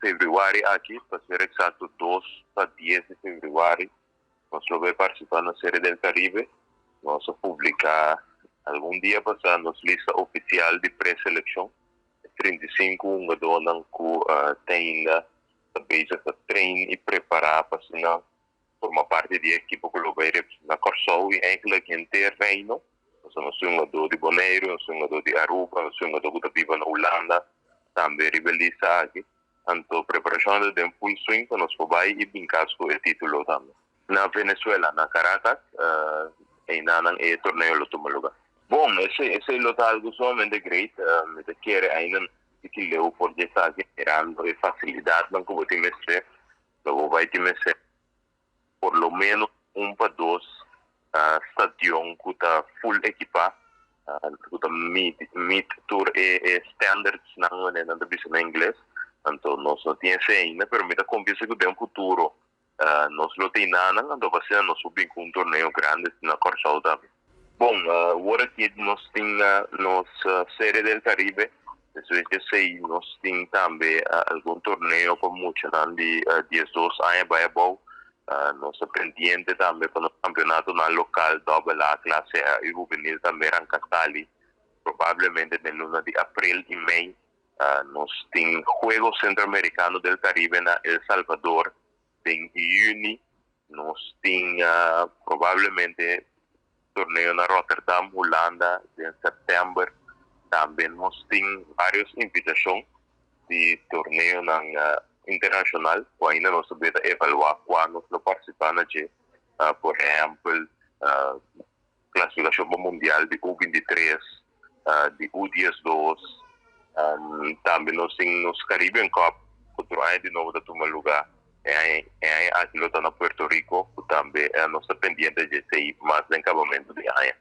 Februari aki, pa ser eksakto 2 pa 10 di februari, nos lo bai partisipá na Serie del Caribe. Nos a publiká algun dia pasá nos lista ofisial di preselekshon. 35 hungadónan ku tin bezig ta train i prepará pa forma parti di e ekipo ku lo bai representá Kòrsou i eigenlijk henter Reino. Nos tin hungadó di Boneiru, nos tin hungadó di Aruba, nos tin hungadó ku ta biba na Hulanda, tambe riba e lista aki. Anto preparashon ta full swing pa nos bai i bin kas ku e título tambe. Na Venezuela, na Caracas, einan e torneo lo tuma lugá. Bon, esei lo ta algu sumamente great. Mi ta kere ainda ku leu por ta mirando e fasilidatnan ku tin mester. Lo bai tin mester por lo menos 1 pa 2 stadion ku ta full ekipá, ku ta meet tur e standards nan nan ta bisa na ingles. Anto nos no tin esei ainda, pero mi ta konfia ku den futuro nos lo tin nan, anto pa asina nos bin ku un torneo grandi na Kòrsou tambe. Bon, awor aki nos tin nos Serie del Caribe. Despues di esei nos tin tambe algun torneo pa mucha di 12 aña bai abou. Nos ta pendiente tambe pa e kampeonato na lokal doble A, klase A i hubenil tambe ranka sali probablemente na luna di aprel i mei. Nos tin Juego Centroamericano del Caribe na El Salvador den yüni. Nos tin probablemente torneo na Rotterdam, Hulanda, den sèptèmber. Tambe nos tin vários invitashon di torneo internashonal, ku ainda nos ta evaluá kua nos lo partisipá na dje. Por ehèmpel, klasifikashon mundial di U23, di U12, tambe nos tin nos Caribbean Cup, otro aña di nobo ta tuma lugá. E aña aki lo ta na Puerto Rico, ku tambe nos ta pendiente di esei mas den akabamentu di aña.